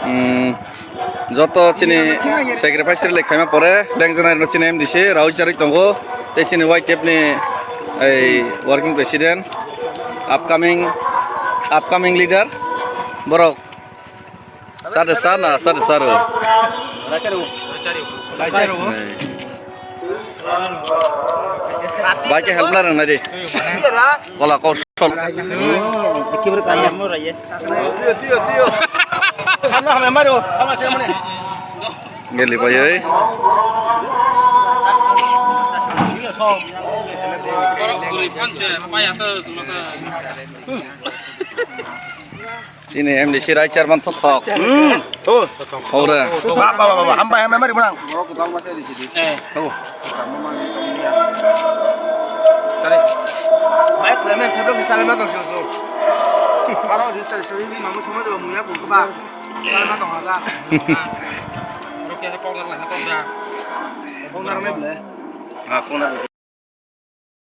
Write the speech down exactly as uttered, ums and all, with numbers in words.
Hmm, joto chini sacrifice rwlai khaima pore, lengjanai rwno chini M D C rawi charwi tongo, tei chini Y T F ni, ei, working president, upcoming, upcoming leader, borok. Sade sana, sade saro. Bai ke help na rang na di. Kola kosol. Geli bai oi. Chini M D C rai chairman thok thok. Hmm. Oh. Ora. Ba, ba, ba, ba, hambai, hambai, mari, bro. Eh. Oh. Mai kule men theblo se sale ma tong sio. Aro register sio ni mamu suma de muya ko ba. Sale ma tong ada. Rukia se kong na kong da. Kong na me ble. Ah, kong na.